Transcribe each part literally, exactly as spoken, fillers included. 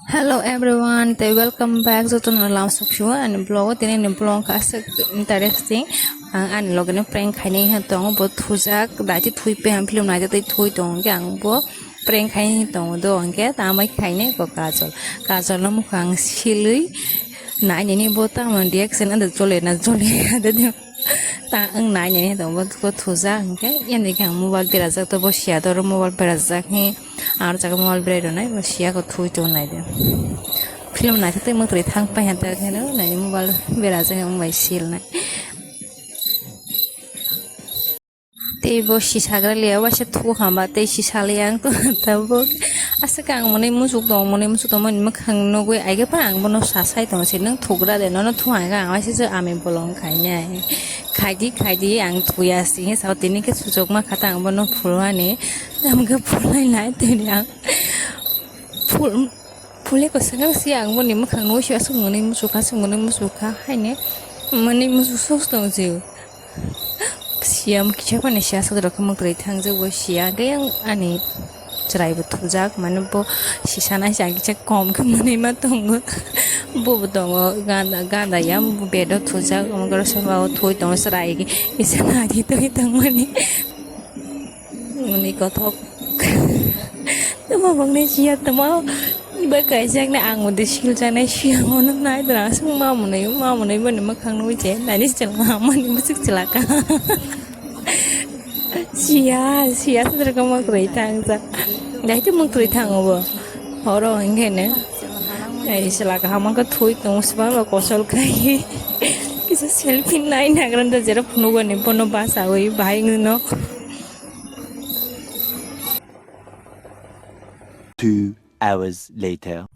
Hello everyone, tei welcome back jotono lam soksuo ani vlog o. Tini ni vlog aswk interesting. Ang ani loge no prank khainai ha tongo, bo thujak, daiti thui pe ham film naijak tei thui tongo, hwnkhe ang bo prank khainai tongo do, hwnkhe tamai khainai bo kajol. Kajol no mukhang silwi nainani bo tamo reaction ando jole na jole ya de. Ta wng nai nini tongo bo thujak hwnkhe, yani khe ang mobile berajak, to bo siya, to oro mobile berajak he, aro jaga mobile berai rwnai, bo siya khe thui tongo nai de. Film naithoktwi mwkhwtwrwi thang pai ha, ta khe no nai mobile berajak wng bai sil nai. Tei bo sisagra liya, waisa thu hamba tei sisaliya ang to tabuk. Aswk ang mwnwi muchuk tong, mwnwi muchuk tongmani mwkhang nugwi, aigapha ang bono sasai tongo se, "Nwng thugra de, nono thu hai khe ang waisa se ami bolong khainai." Khaidi, khaidi, ang thuya se sao, tini khe suchukma kha ta ang bono phulwani, tamo khe phulai nai tini ang phul-, phule ko swkang se ang boni mwkhang nugwi se aswk mwnwi muchuk kha, aswk mwnwi muchuk kha, haino mwnwi muchuk sos tong se. Siyam kisa phano siya sodrok khe mwkhwtwrwi thangjak bo siya, hwnkhe ani chwrai bo thujak, mane bo sisa nai sa kisa kom khe mwnwi ma tongo. Bo bo tongo ganda, ganda ya, bo bed o thujak, omo goro samba o thui tongo chwrai kisa nai twi tongmani. Mwnwi kothok. Tamo bangni siya tamo. Ba kaijaknai ang mode siljaknai siya mono nai dra aswk ma mwnwi, ma mwnwi boni mwkhang nugwi je nani chwla mani bwswk chwla ka. Siya, siya sodrok mwkhwtwrwi thangjak. Dai to mwkhwtwrwi thango bo. Oro hwnkhe ne. Ai chwla kaham wngkha thui tongo swbang ba kosol khai. Kisa selfie nai nagranda jera phunukgani bono bachawi bahai no. Two hours later.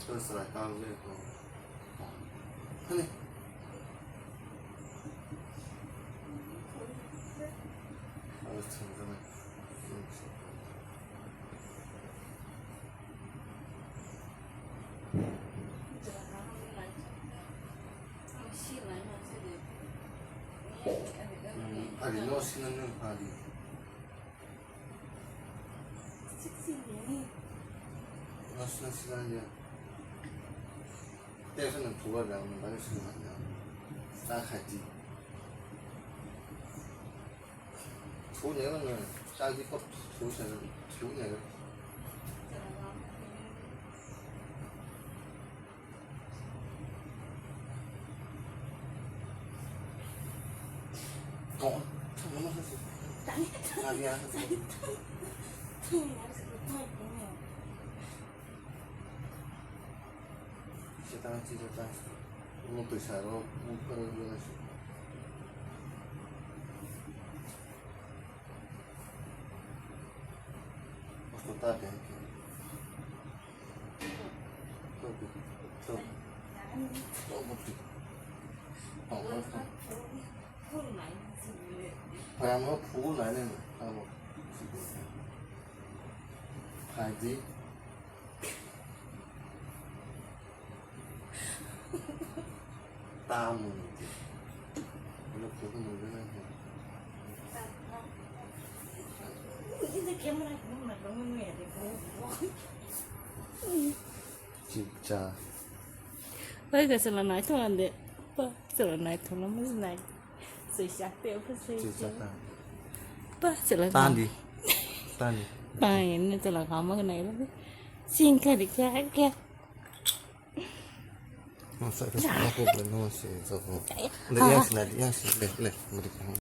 Chwrai kang le ko. Hani. Aw, chwrai. Phari no sinang nang phari. Mas na sinang ya. Tesa nang thuwa da, nang bari sinang ya. Ta khaji. Thu ne nang, ta di kop thu sa, thu ne. Phaiyamno phungo nainani abo. Phaidi. Tamoni. Ano phungo nungwi nai. Chicha. Oi, ka chwla naithok ande. Pa, chwla naithok na mujnai. Swijak te, pa, swijak. Swijak ta. Pa, chwla Tandi. Tandi. Pa, ini chwla kama kena ini. Singka dikha kya. Masa ka sa ko ko no se so ko. Le ya sila ya sila le le.